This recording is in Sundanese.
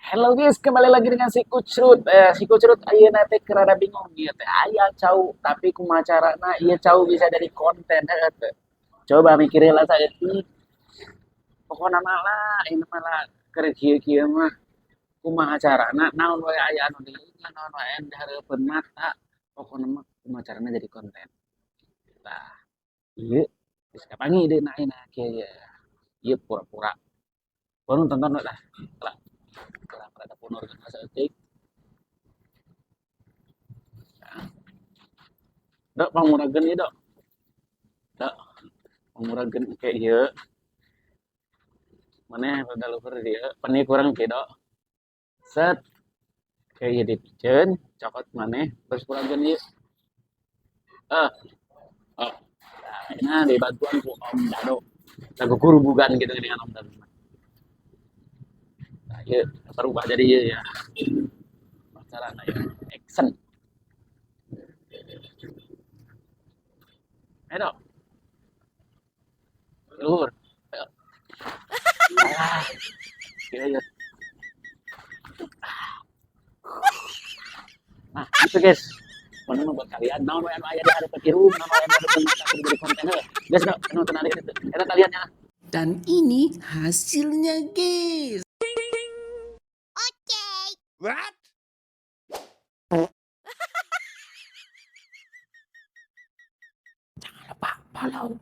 Hello guys, kembali lagi dengan si Kucrut. Si Kucrut ayeuna teh keur rada bingung ieu teh aya cau, tapi kumaha carana ieu cau bisa jadi konten, heueuh teu? Coba mikirin lah saeutik. Pokona mah lah, ini mah lah keur kieu-kieu mah kumaha carana, naon wae aya anu diingat, naon wae anu dihareupeun mata. Pokona mah kumaha carana jadi konten. Tah, ieu geus kapanggih deuna ayeuna kieu ye. Ieu pura-pura. Kono tonton lah. Lah. Kurang rada punur saeutik. Nah. Dok, pangmurageun ieu, Dok. Dok, pangmurageun kayak ieu. Maneh rada luhur dieu, pan ieu kurang kieu, Dok. Set. Kayak ieu dipiceun, cokot maneh terus purageun ieu. Eh. Oh. Nah, dibantuan ku Om Dado. Lagu kurubugan gitu dengan Om Dado. Nah, ieu berubah jadi ieu ya. Masalahna ya, action. Ayo, Dok. Luhur. Ayo. Ah, iya, iya. Nah, itu guys. Mana mah buat kalian, naon wae anu aya di hareupeun irung, naon wae anu hareupeun mata kudu jadi konten heuh. Guys, Dok, anu tenang itu. Eta kalian ya. Dan ini hasilnya, guys. Oke. What? Jangan lupa follow.